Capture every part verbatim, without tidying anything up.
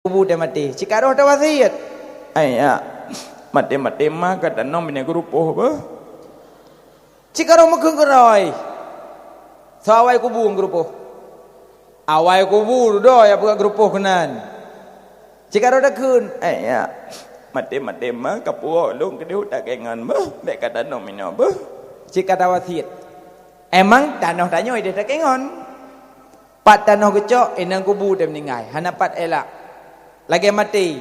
kubu teuh maté. Cit ka roh tawasiet. Ai ya, maté-maté ma ka tanom binéh geurupoh beuh. Cit ka roh meukeue keurôi. Soe awai kubu geurupoh? Awai kubu dudoe nyang peugah geurupoh keunan. Cit ka roh takheun, "Ai ya, maté-maté ma ka puwoe lôn keudeh u takengon beuh, bèk ka tanom inoe beuh." Cit ka tawasiet. Emang tanoh tanyoe ideh takengon. Pat tanoh geucok, inan kubu teuh meuninggai, hana pat elak. Lagèe maté.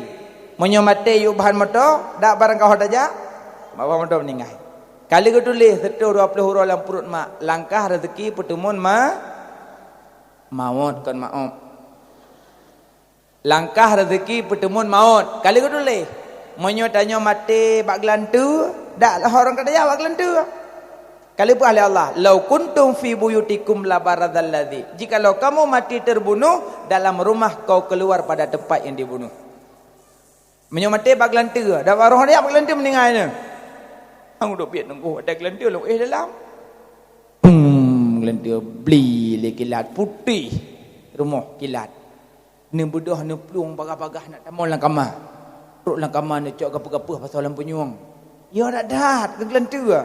Meunyoe maté yue bahan moto, dak barangkaho tajak, bak bahan moto meuninggai. Ka lheueh geutuléh sireutôh dua ploh uroe lam pruet mak, langkah reuzeuki peuteumon ma-, mawöt kon maob. Langkah reuzeuki peuteumon mawöt. Ka lheueh geutuléh, meunyoe tanyoe maté bak geulanteue, dak lheueh ureueng ka tajak bak geulanteue. Ka lheueh peugah lé Allah, "Lau kuntum fi buyutikum labarazal ladzi." Jikalau kamu mati terbunuh dalam rumah, kau keluar pada tempat yang dibunuh. Meunyoe maté bak geulanteue, dak barô dia bak geulanteue meuninggai nyoe. Hang udok biet nunggu ada geulanteue lôn éh dalam. Hmm, geulanteue bli lé kilat putéh. Rumoh kilat. Neubeudôh neuplueng bagah-bagah nak tamong lam kama. Trok lam kama neucok gapeue-gapeue pasal lam punyueng. Ya dak that, geulanteue.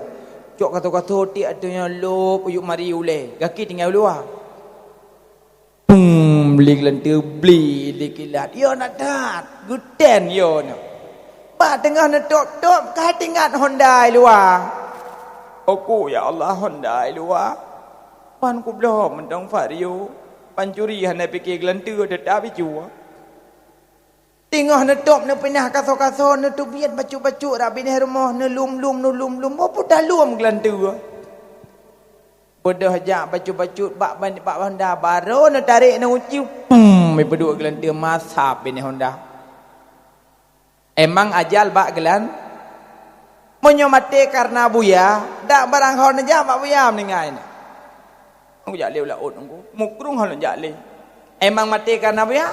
Cok kato-kato tiek ateueh nyan lôb u yup mari ulèe. Gaki tinggai u luwa. Pum, bli geulanteue bli lé kilat. Ya dak that, geutén ya nyoe. Bak teungoh neutôb-tôb ka teuingat honda i luwa. Oku ya Allah honda i luwa. Ban kubloe mantong Vario, pancuri hana pike geulanteue teutap icue. Teungoh neutôb neupinah kaso-kaso, neuteubiet bacut-bacut rab binéh rumoh, neulum-lum, neulum-lum, oh, peue talum geulanteue. Beudôh jak bacut-bacut bak ban-, bak honda, barô neutarek neuuci, pum, ipeuduek geulanteue masab binéh honda. Emang ajal bak geulan-, meunyoe maté kareuna buya, dak barangkaho neujak bak buya meuninggai nyan. Aku jak lé u laôt nunggu, mukrong lôn jak lé. Emang maté kareuna buya,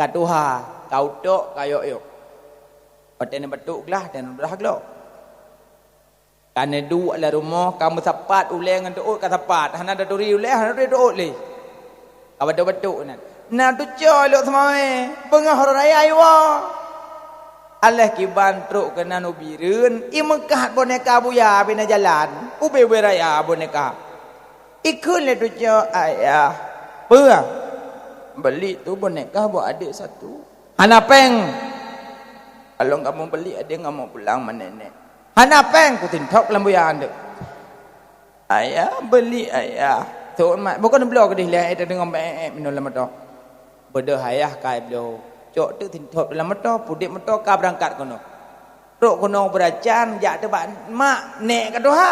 ka tuha, ka utok, ka yok-yok. Watèe neubatuk glah dan udah glok. Ka neuduek lam rumoh, ka meusapat ulèe ngon teuôt ka sapat, hana taturi ulèe, hana taturi teuôt lé. Ka batuk-batuk nan. Na tucoe lôn seumawé, beungoh raya iwoe. Aléh kiban trok keunan u Bireuen, imeukat boneka buya bina jalan, ubé-ubé raya boneka. Ikheun lé tucoe, "Ayah, peue? Beli tu boneka buat adek satu." "Hana péng." "Kalau kamu beli, adek kamu pulang sama nenek." "Hana péng," kutintok lam buya nyan. "Ayah, beli, ayah." Thon mak, bukon bloe keudeh lé, eh, deungon bèe, eh, minong lam moto. Beudôh ayah kai bloe. Cok teuk tintok lam moto, pudek moto ka beurangkat keunoe. Trok keunoe beuracan, jak teubak mak, nek ka tuha.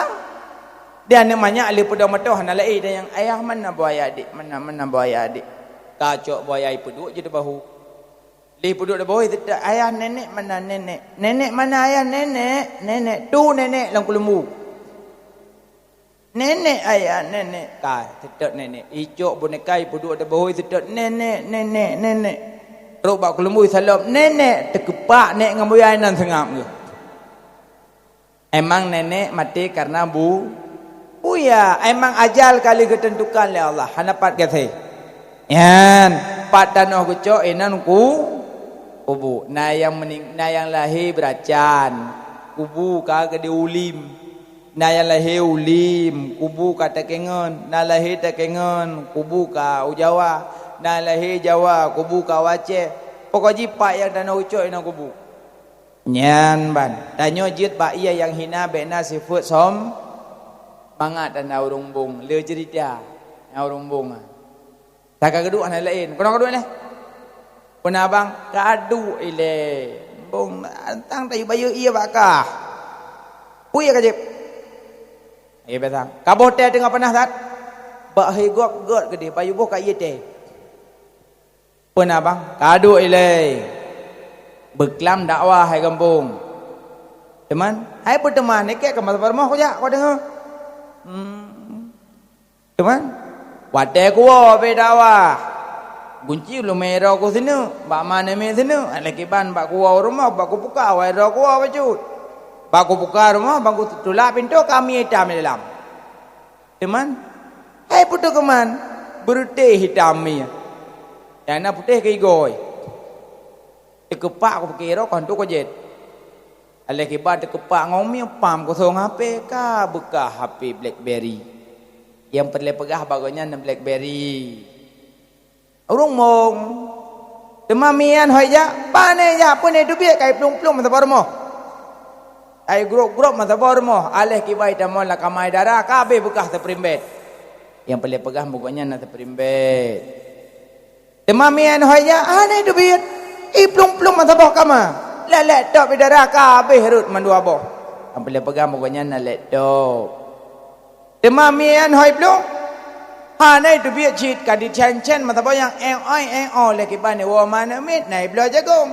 Di aneuk manyak lé peudong moto hana laén, tanyong, "Ayah, mana buaya adik? Mana, mana buaya adik?" Ka cok buaya ipeuduek jeuet di bahu. Lé peuduek di bahu, "Ayah, nenek mana nenek? Nenek mana ayah, nenek? Nenek, tu nenek lam keulumbu." "Nenek, ayah, nenek." Ka, seutôt nenek. Icok boneka ipeuduek di bahu, seutôt, "Nenek, nenek, nenek." Trok bak keulumbu isalom, "Nenek." Teukeupak nek ngon buya inan seungab geuh. Emang nenek maté kareuna bu-, buya. Emang ajal ka lheueh geuteuntukan lé Allah, hana pat gasé. Nyan, pat tanoh geucok inan ku-, kubu. Na nyang meuning-, na nyang lahé beuracan, kubu ka geudeh u Lim. Na nyang lahé u Lim, kubu ka Takengon. Na lahé Takengon, kubu ka u Jawa. Na lahé Jawa, kubu ka u Aceh. Pokok jih pat nyang tanoh geucok inan kubu. Nyan ban, tanyoe jeuet bak ie nyang hina, bèk na sifeuet som-, mangat dan na ureueng bong. Le ceurita, na ureueng bong. Ka ka geuduek hana laén. Keunoe ka duek lé. Peue na bang, ka duek ilèe. Bong, antang tayue bayeue ie bak kah. Peue ie ka jieb? Ie biasa. Ka boh teh teungoh panas that. Bak hai gop gèt keudeh, bayeue boh ka ie teh. Peue na bang? Ka duek ilèe. Beuklam dakwah hai gampông. Teuma, hai peue teuma, ikèt ka masa peurumoh kujak, kudeungö. Hmm. Teuma, watèe kuwoe bak dakwah. Gunci lôn mè droe ku sineuk, bak ma neumè sineuk, lé kiban bak kuwoe u rumoh, bak kubuka, wai droe kuwoe bacut. Bak kubuka rumoh, bak kutulak pintoe, ka mi itam di dalam. Teuma, hai peue teuh keuman, beureutéh itam mi. Nyang na putéh keu igoe. Teukeupak kupeukeurok kon tu kujét. Alah kiban teukeupak ngon mié pam kosong H P ka beukah H P BlackBerry. Nyang peureulée peugah bak gobnyan na BlackBerry. Ureuëng mong. Teuma mié nyan hôi jak, pane jak peue nyan teubiet ka iplueng-plueng meusaboh rumoh. Ai grôp-grôp meusaboh rumoh, alah kiban itamong lam kama idara ka habéh beukah sapeurim bét. Nyang peureulée peugah bak gobnyan na sapeurim bét. Teuma mié nyan hôi jak, hana teubiet. Iplueng-plueng meusaboh kama. Lé laptop idara ka habéh rhot mandua boh. Nyang peureulée peugah bak gobnyan na laptop. Teuma mié nyan hôi plueng, hana teubiet cit ka dicen-cen meusaboh nyang éng-oi éng-oi lé kiban iwoe manök miet na ibloe jagong.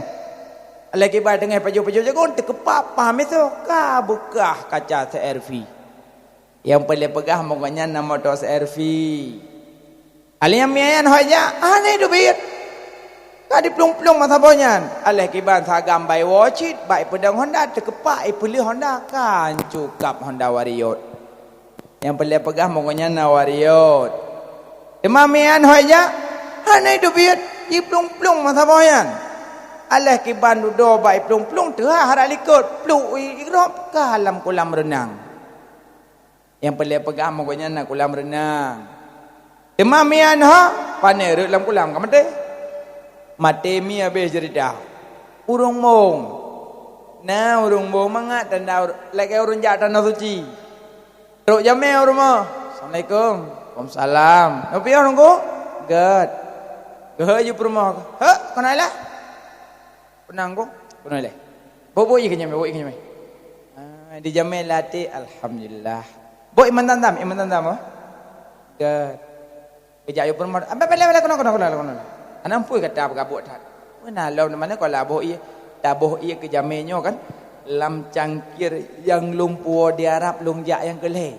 Lé kiban teungoh pajoh-pajoh jagong teukeupak pam misoe ka beukah kaca C R V. Nyang peureulée peugah bak gobnyan na moto C R V. Alah nyang mié nyan hôi jak, hana teubiet. Ka diplueng-plueng meusaboh nyan. Alah kiban sagam bak iwoe cit, bak ipeudong Honda teukeupak ipeuleueh Honda ka hanco kab Honda Warrior. Nyang peureulée peugah bak gobnyan na Warrior. Teuma mié nyan hôi jak, hana teubiet, jiplueng-plueng meusaboh nyan. Alah kiban dudoe bak iplueng-plueng teuhah rot likot, pluek i-, irop ka lam kulam reunang. Nyang peureulée peugah bak gobnyan na kulam reunang. Teuma mié nyan hôi, pane rhot lam kulam ka maté. Maté mié habéh jeurita. Ureuëng mong. Na ureuëng mong mangat tanda ur-, lagée ureuëng jak tanoh suci. Trok jamé u rumoh. Assalamualaikum. Waalaikumsalam. Nyoe piôh Teungku? Gét. Gét ju peurumoh. Hek, keunoe lé. Peunang Teungku? Keunoe lé. Bok-bok ié keu jamé, bok ié keu jamé. Ah, di jamé lam até, alhamdulillah. Bok iman dandam, iman dandam, oh. Gét. Geujak yue peurumoh. Ambai bala bala keunoe keunoe keunoe keunoe. Hana ampui gata peugabuk that. Weh na lom mana kau laboh ié. Taboh ié keu jamé nyoe kan. Lam cangkir nyang lôn puwoe di Arab lôn jak nyang keu lhée.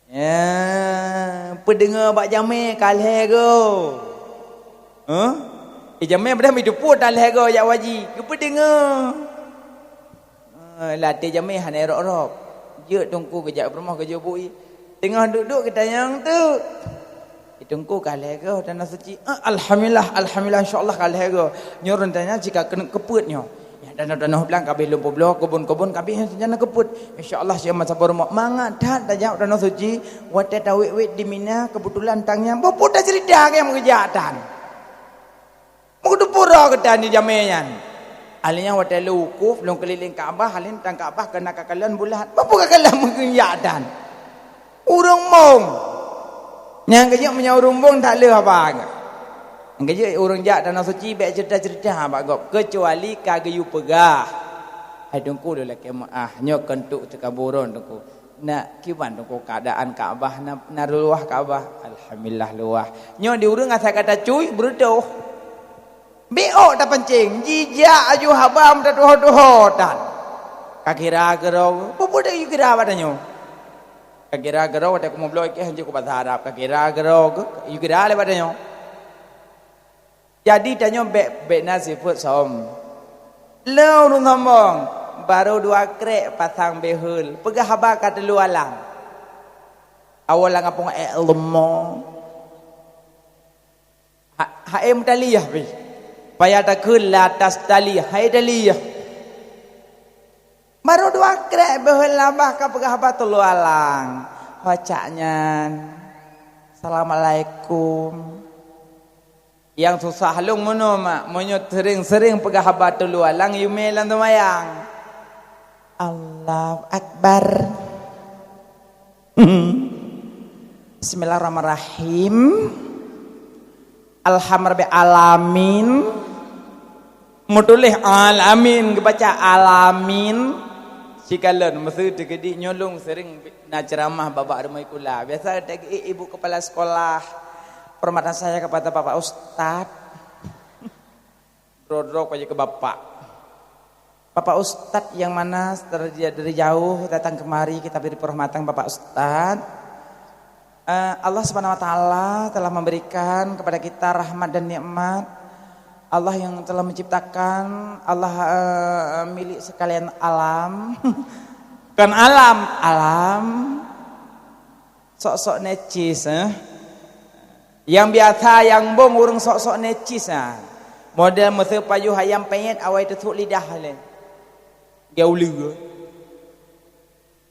Ya, peudeungoe bak jamé ka lhée goe. Huh? Di jamé padahai meuteupue ka lhée goe jak waji. Geupeudeungoe. Eh, lam até jamé hana rop-rop. Jeuet Teungku geujak peurumoh geujok bui. Teungoh duek-duek geutanyong tu. Di Teungku ka lhée goe tanoh suci. Ah, alhamdulillah, alhamdulillah, insya Allah ka lhée goe. Nyoe rencana cit ka keuneuk keupeuet nyoe. Ya, tanoh-tanoh blang ka habéh lôn peubloe, keubon-keubon ka habéh rencana keupeuet. Insya Allah siat masa baru mangat that tajak tanoh suci. Watée tawét-wét di Mina, keubeutulan tang nyan, beuputa ceurita nyang meugeujak tan. Meuteupue geutanyoe jamé nyan. Akhé nyan watée lôn wukuf, lôn keulileng Ka'bah, akhé nyan tang Ka'bah keunan ka kalon bulat. Peue ka kalon meugeujak tan? Ureuëng mong. Nyang geujak meunyoe ureuëng mong tak lé haba. Nyang geujak ureuëng jak tanoh suci bék ceurita-ceurita bak gob, keucuali ka geuyue peugah. Hai Teungku, lôn lakée meuáh, nyoe keuneuk teuka buron Teungku. Nak kiban Teungku keuadaan Ka'bah, na, na luwah Ka'bah? Alhamdulillah luwah. Nyoe di ureuëng asai ka tacui, beureudoh. Biôk tapancéng, jijak aju haba meutatuho-tuho tan. Ka kira keudroe, peue-peue deuh yue kira bak tanyoe. Ka kira keudroe, watée kumeubloe keu hanjeuet keu basa Arab. Ka kira keudroe, yue kira lé bak tanyoe. Jadi tanyoe bék, bék na sifeuet som. Le ureuëng sombong, barô dua krek pasang behel, peugah haba ka teulu alang. Awai lam gampông ék leumô. Ha, hai meutaliah pih. Payah takheun la tastaliah, hai taliah. Barô dua krek behel haba ka peugah haba teulu alang. Pacak nyan. Assalamualaikum. Nyang susah lôn meunoe mak, meunyoe seuring-seuring peugah haba teulu alang yue mé lam seumayang. Allahu Akbar. Bismillahirrahmanirrahim. Alhamdulillahirabbil alamin. Meutuléh alamin, geubaca alamin. Sikalon meuseu teukeudi nyoe lôn seuring na ceuramah bak-bak rumoh sikula. Biasa teukeudi ibu kepala sekolah. Hormatan saya kepada Bapak Ustaz. Droe-droe pajoh keu bapak. Bapak Ustaz yang mana dari, dari jauh datang kemari, kita beri penghormatan Bapak Ustaz. Eh, Allah Subhanahu wa Taala telah memberikan kepada kita rahmat dan nikmat. Allah yang telah menciptakan, Allah, eh, milik sekalian alam. Bukan alam, alam. Sok-sok necis, eh. Nyang biasa nyang bong ureuëng sok-sok necis, ah. Model meuseu pajoh ayam penyet awai teusok lidah lé. Geuleue.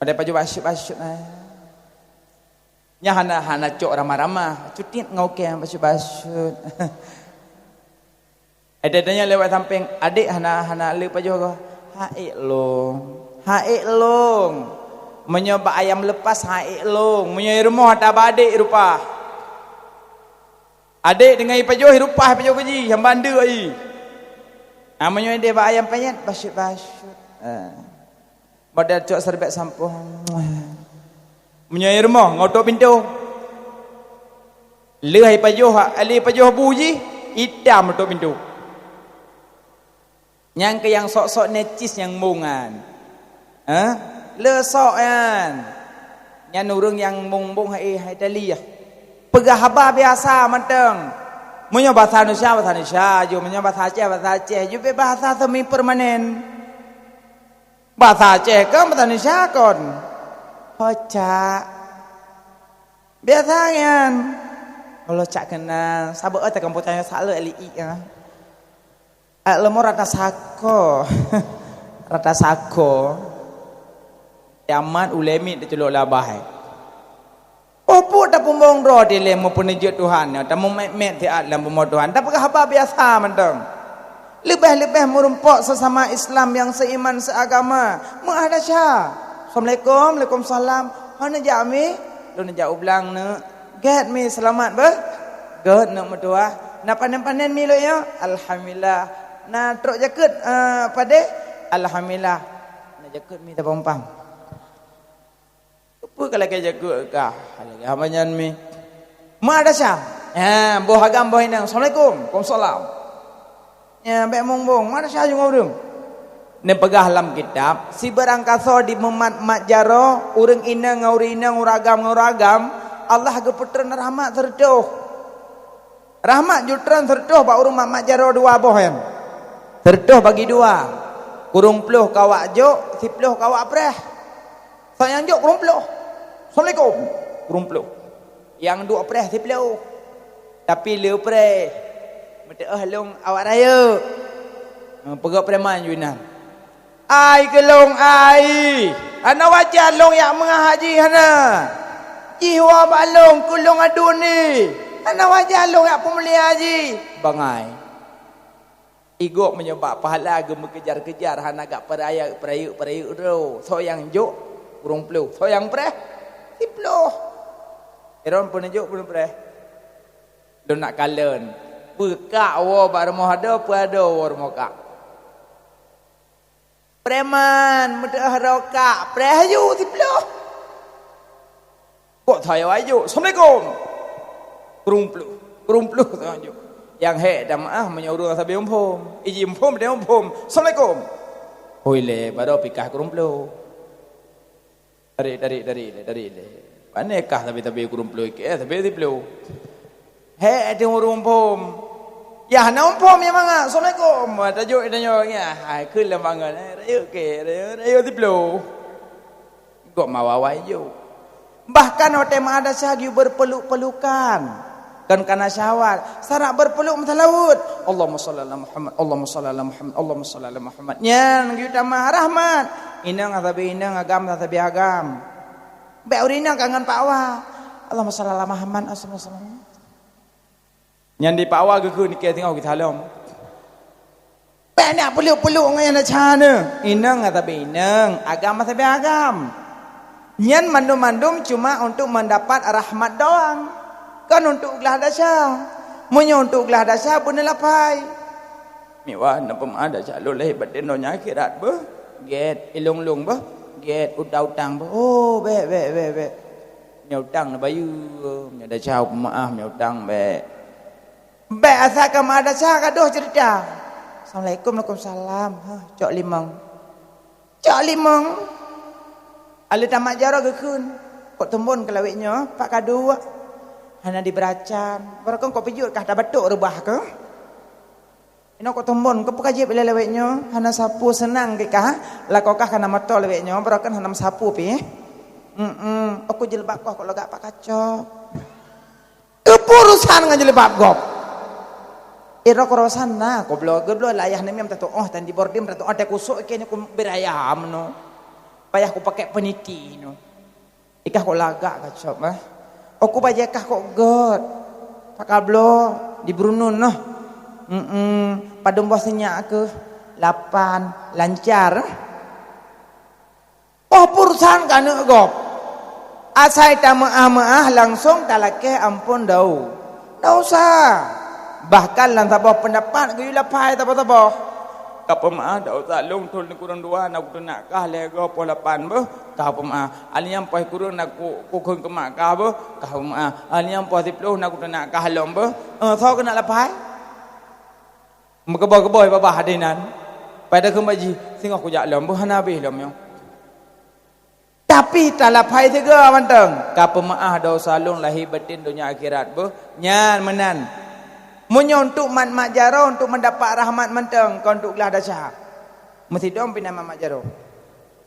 Model pajoh basyet-basyet, eh. Nyan hana, hana cok ramah-ramah. Cutit ngon ukèe basyet-basyet. Ada tanya lewat samping, "Adek hana, hana le pajoh kah?" "Hai lôn. Hai lôn. Meunyoe bak ayam lepas, hai lôn. Meunyoe i rumoh ata bak adek rupa." Adek deungon i pajoh, i rupa i pajoh keu jih, nyang bandeu i. Ah, meunyoe ideh bak ayam penyet, basyet-basyet. Ah. Model cok serbet sampoe. Meunyoe i rumoh, ngon tok pintoe. Lheueh i pajoh, lheueh i pajoh bu jih, itam tok pintoe. Nyang keu nyang sok-sok necis nyang mbong nyan. Hah? Le sok nyan. Nyan ureueng nyang mbong-mbong hai, hai taliah. Peugah haba biasa mantong. Meunyoe basa Indonesia, basa Indonesia ju. Meunyoe basa Aceh, basa Aceh ju. Beh basa semi permanen. Basa Aceh kon, basa Indonesia kon. Hocak. Biasa nyan. Allah cak kenal. Saboh eh takam putanya salah li i ah. Ak leumo rata sako. Rata sako. Kiamat ulèe miet teuculok labah. Oh, peue tapumbong droe dilèe meupeuneujeuet Tuhan nyoe, tamumet-met siat lam bumoe Tuhan. Tapeugah haba biasa mantong. Leubeh-leubeh meurumpok sesama Islam nyang seiman seagama. Meuah desya. Assalamualaikum, waalaikumsalam. Hana jak mi? Lôn jak u blang neuk. Gèt mi, seulamat beuh? Gèt neuk meutuah. Na panen-panen mi lôn nyoe? Alhamdulillah. Na trok jakeuet, eh, padé? Alhamdulillah. Na jakeuet mi tapeumpang. Peue ka lagèe jakeuet kah? Lagèe haba nyan mi. Ma desya? Ha, boh agam boh inong. Assalamualaikum. Waalaikumsalam. Ya, bèk mumbong. Ma desya ju ngon ureueng. Neupeugah lam kitab, sibeurangkasoe di mumat mat jaroe, ureueng inong ngon ureueng inong, ureueng agam ngon ureueng agam, Allah geupeutreun rahmat sireutôh. Rahmat jitreun sireutôh bak ureueng mat-mat jaroe dua boh nyan. Sireutôh bagi dua. Kureueng ploh ka awak jok, siploh ka awak preh. Soe nyang jok kureueng ploh. Assalamualaikum. Kureueng ploh. Nyang duek preh siploh. Tapi le preh. Meuteuoh lôn awak rayeuk. Peugah preman ju inan. Ai keu lôn ai. Hana wajar lôn jak meungaji hana. Jih woe bak lôn keu lôn aduen ni. Hana wajar lôn jak peumulia jih. Bangai. Igok meunyoe bak pahala geumeukeujar-keujar hana gak peurayeuk, peurayeuk, peurayeuk droe. Soe nyang jok? Kureueng ploh. Soe nyang preh? Siploh. Iron peuneujok peuneupréh. Lôn nak kalon. Peukak woe bak rumoh adoe, peu adoe woe rumoh kak. Preman meuteuoh rokak, preh aju siploh. Kok saya aju, "Assalamualaikum." Kureueng ploh, kureueng ploh saya aju. Nyang hék dah maah meunyoe ureueng sabe muphom. Iji muphom dia muphom. "Assalamualaikum." Hoi lé, baru pikah kureueng ploh. Tarék, tarék, tarék lé, tarék lé. Pane kah tabi-tabi kureueng ploh ikèe, tabi siploh. Hék, di ureueng phom. Yah, na phom nyang mangat. "Assalamualaikum." Tajok tanyoe, yah, hai, kheun lam bangon, eh, rayeuk kèe, rayeuk, rayeuk siploh. Gok mawawai jok. Bahkan watèe meuadasya geuyue beupeluk-pelukan. Kon kana syahwat, sarak beupeluk meusalaweuet. Allahumma shalli ala Muhammad, Allahumma shalli ala Muhammad, Allahumma shalli ala Muhammad. Nyan geuyue tamah rahmat. Inong sabe inong, agam sabe agam. Bèk ureueng inong ka ngon Pak Wa. Allahumma shalli ala Muhammad, Allahumma shalli. Nyan di Pak Wa geukheun ikèe teungoh geusalom. Bèk nak peluk-peluk ngon nyang na cara. Inong sabe inong, agam sabe agam. Nyan mandum-mandum cuma untuk mendapat rahmat doang. Kon untuk glah desya. Meunyoe untuk glah desya, beuneulah pai. Miwah na peumeu'ah desya lôn lahé baten donya akhirat beuh. Gèt, ilông-long beuh. Gèt, utang-utang beuh. Oh, bèk, bèk, bèk, bèk. Nyoe utang neubayeue, nyoe desya peumeu'ah, nyoe utang bèk. Bèk asai ka meu'ah desya gadoh ceurita. Assalamualaikum, waalaikumsalam. Hah, cok limong. Cok limong. Alèh tamat jaroe geukheun. Kok teumbon keu lawét nyoe, Pak Kaduek. Hana diberacan. Barokon kok pijuet kah tabatok reubah keuh. Inoe kok teumbon, keupeue ka jieb ilèe lawét nyoe? Hana sapu seunang keu kah. Lakoe kah kana moto lawét nyoe, barokon hana meusapu pih. Mm-mm. Aku jilbab kah kok lagak Pak Kacok. Keupeue urusan ngon jilbab gob? Eh, rok rosan na, kobloe, geubloe layah neumiem tatuoh, tan di bordim tatuoh, teukusok iké nyoe ku beurayam nyoe. Payah kupakèk peuniti nyoe. Ikah kok lagak kacok, eh. Oku bajèe kah kok göt. Pakabloe di Brunun noh. Mm-mm. Padum boh sinyak keuh? Lapan. Lancar. Oh, pursan ka aneuk gob. Asai tameu'ah-meu'ah langsong talakèe ampôn dau. Ndak usah. Bahkan lam saboh peundapat geuyue laphai saboh-saboh. Ka peumeu'ah, ndak usah lôn thôn di kureueng dua na kuteunak kah lhèe goe poh lapan beuh. Ka peumeu'ah. Alheuh nyan poh kureueng na ku-, kukheun keumak kah beuh. Ka peumeu'ah. Alheuh nyan poh siploh na kuteunak kah lom beuh. Eh, soe keuneuk laphai? Meukeubah-keubah babah hadeh nyan. Pada kheun bak jih, singoh kujak lom beuh, hana habéh lom nyoe. Tapi talaphai sigoe mantong, ka peumeu'ah desya lôn lahé batén donya akhirat beuh, nyan meunan. Meunyoe untuk mat mak jaroe, untuk meudapat rahmat mantong, kon untuk glah desya. Meusidom pih na mat mak jaroe.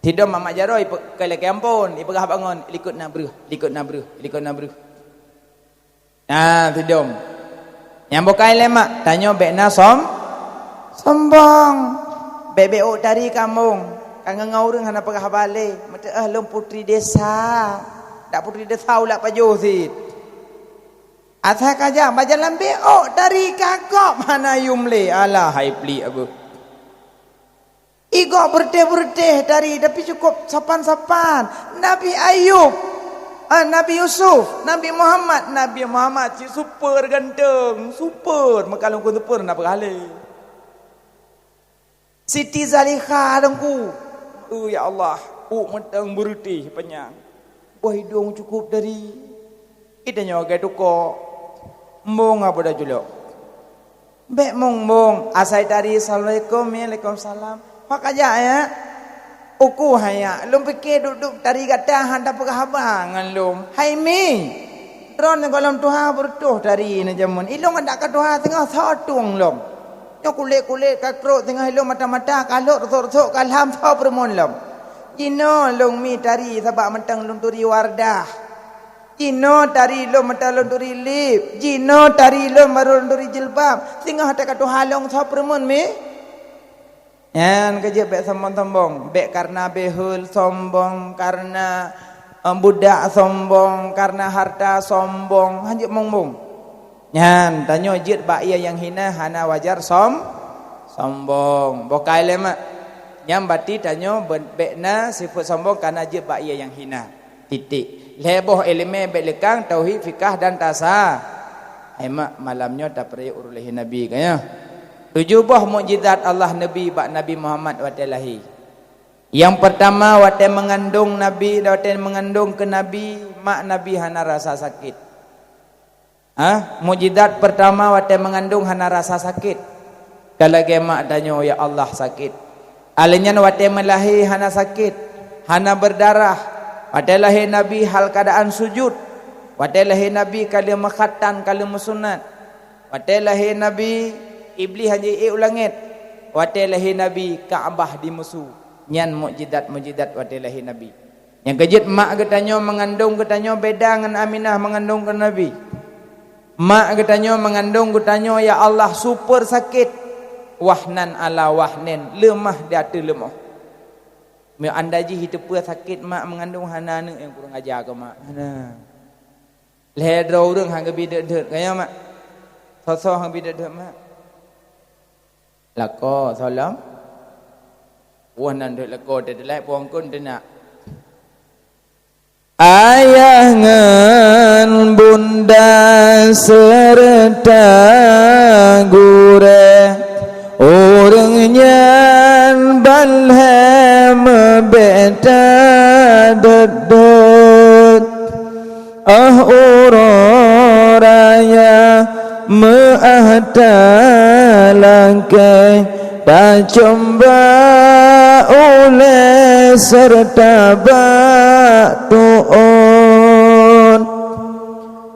Sidom mak jaroe ipe-, keu lakèe ampôn, ipeugah bangon, likot na breuh, likot na breuh, likot na breuh. Na sidom. Nyang bukai lé mak, tanyoe bèk na som-, sombong. Bèk-bèk ôk tari kamong. Ka ngon ureueng hana peugah haba lé. Meuteu'oh lôn putri desa. Dak putri desa ulak pajoh cit. Asai ka jak bak jalan bèk ôk tari ka gob hana yum lé. Alah hai pliek beuh. Igob beureutéh-beureutéh tari, tapi cukup sapan-sapan. Nabi Ayub, ah, Nabi Yusuf, Nabi Muhammad, Nabi Muhammad cit super ganteng, super. Meukalon kon super na peugah lé. Siti Zaliha teungku. Oh ya Allah, ôk mantong beureutéh panyang. Boh idong cukup tari. Geutanyoe geutukok. Embong apa dah julok? Bèk mong-mong, asai tari, "Assalamualaikum." "Waalaikumsalam." "Hok ka jak, ya?" "Uku hana, lôn pike duek-duek tari gata hana peugah haba ngon lôn." "Hai mi, droeneuh gohlom tuha beureutoh tari nyan jameun. Ilôn adak ka tuha singoh soe tueng lom. Nyoe kulét-kulét ka krok singoh ilôn mata-mata ka lhok rusok-rusok ka lham soe peureumeun lom. Jinoe lôn mi tari sabab mantong lôn turi Wardah." Jinoe tari lôn meutalon turi lip, jinoe tari lôn barô lôn turi jilbab, singoh teuka tuha lôn soe peureumeun mi. Nyan keuh jeuet bèk sombong-sombong, bèk kareuna beuheul sombong, kareuna, eh, budak sombong, kareuna harta sombong, hanjeuet mong-mong. Nyan tanyoe jeuet bak ie nyang hina hana wajar som-, sombong. Bukai lé mak. Nyan berarti tanyoe be-, bèk na sifeuet sombong kareuna jeuet bak ie nyang hina. Titik. Lhèe boh ileumèe bèk leukang, tauhid, fikah dan tasa. Hai mak, malam nyoe tapeurayeuk uroe lahé Nabi ka nyoe. Tujoh boh mukjizat Allah neubi bak Nabi Muhammad watèe lahé. Nyang peurtama, watèe meungandong Nabi, watèe meungandong keu Nabi, mak Nabi hana rasa sakét. Ha? Mukjizat peurtama watèe meungandong hana rasa sakét. Ka lagèe mak tanyoe, ya Allah, sakét. Alèh nyan watèe meulahé hana sakét, hana beudarah. Watèe lahé Nabi hal keuadaan sujud. Watèe lahé Nabi ka lheueh meukhatan, ka lheueh meusunat. Watèe lahé Nabi, Iblih hana jiék u langèt. Watèe lahé Nabi, Ka'bah dimeusu. Nyan mukjizat-mukjizat watèe lahé Nabi. Nyang keujeuet mak geutanyoe meungandong geutanyoe beda ngon Aminah meungandong keu Nabi. Mak geutanyoe meungandong geutanyoe, ya Allah, super sakét. Wahnan ala wahnin, leumah di ateueh leumoh. Meu anda jih jiteupeue sakét mak meungandong hana aneuk nyang kurang aja keu mak. Hana. Lhèe droe ureueng han geubi deuet-deuet, ka nyo mak? Soe-soe han geubi deuet-deuet mak? Lakoe, soe lom? Wah, nan deuet lakoe teuteulai puang kon teunak. Ayah ngon bunda seureuta gurèe, ureueng nyan ban lhèe meubèk tadeuet-deuet. Ah uroe raya meu'ah talakèe, tacöm bak ulèe seureuta bak tuon.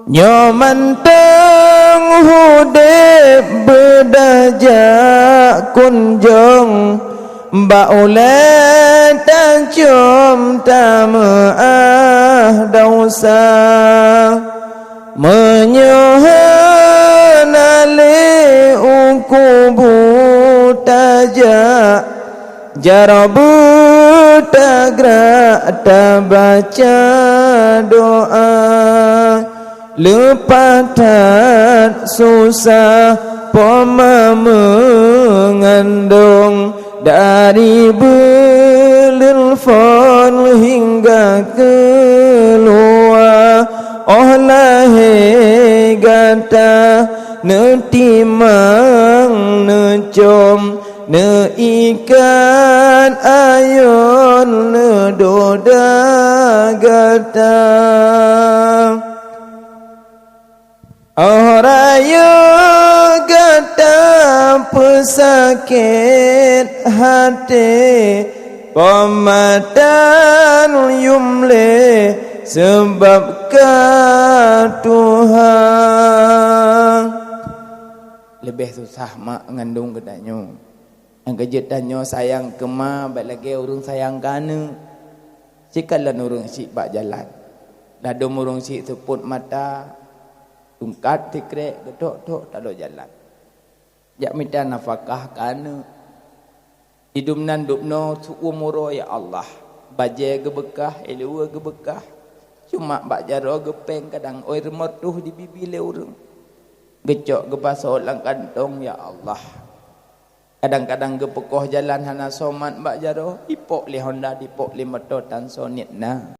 Nyoe mantong udép beudah jak kunjong, bak ulèe tacöm tameu'ah desya. Meunyoe hana lé u kubu tajak, jaroe beutagrak tabaca doa. Leupah that susah poma meungandong, dari buleuen phon hingga keuluwa. Óh lahé gata neutimang, neucom, neuikat, ayôn neudoda gata. Óh rayeuk gata peusakét haté, pom mata yum lé seubab ka tuha. Leubeh susah mak ngandung geutanyoe. Nyang keujeuet tanyoe sayang keu ma bèk lagèe ureueng sayang keu aneuk. Sikalon ureueng syiek bak jalan, ladôm ureueng syiek seupôt mata, tungkat sikrek, geutok-tok taloe jalan. Jak mita nafakah keu aneuk. Di dum nan dubnoe seuuem uroe, ya Allah, bajèe geubeukah, ileue geubeukah, cuma bak jaroe geupéng, kadang oi rumoh tuh di bibi lé ureueng, geucok geupasoe lam kantong, ya Allah. Kadang-kadang geupeukoh jalan hana somat bak jaroe, ipok lé honda, dipok lé moto tan soe niet na.